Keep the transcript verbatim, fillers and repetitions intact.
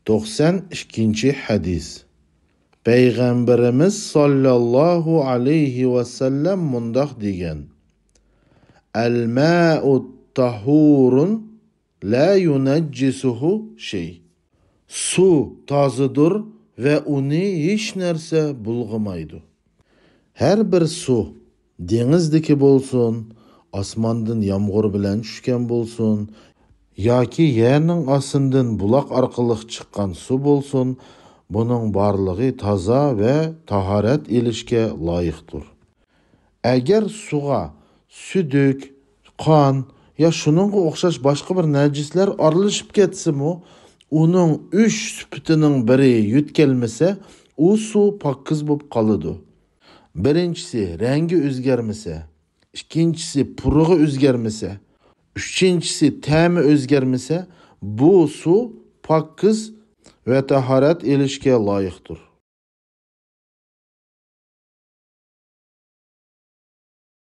توقسان ئىككىنچى ھەدىس. پەيغەمبىرىمىز ساللاللاھۇ ئەلەيھى ۋەسەللەم مۇنداق دېگەن: «الماء طهور لا ينجسه شيء». سۇ تازىدۇر ۋە ئۇنى ھېچ نەرسە بۇلغىمايدۇ. ھەر بىر سۇ، دېڭىزدىكى بولسۇن، ئاسماندىن يامغۇر بىلەن چۈشكەن بولسۇن ياكى يەرنىڭ ئاستىدىن بۇلاق ئارقىلىق چىققان سۇ بولسۇن، بۇنىڭ بارلىقى تازا ۋە تاھارەت ئېلىشكە لايىقتۇر. ئەگەر سۇغا سۈدۈك، قان يا شۇنىڭغا ئوخشاش باشقا بىر نەجىسلەر ئارىلىشىپ كەتسىمۇ، ئۇنىڭ ئۈچ سۈپىتىنىڭ بىرى يۆتكەلمىسە، ئۇ سۇ پاكىز بولۇپ قالىدۇ. بىرىنچىسى، رەڭگى ئۆزگەرمىسە، ئىككىنچىسى، پۇرىقى ئۆزگەرمىسە، ئۈچىنچىسى، تەمى ئۆزگەرمىسە، بۇ سۇ پاكىز ۋە تاھارەت ئېلىشكە لايىقتۇر.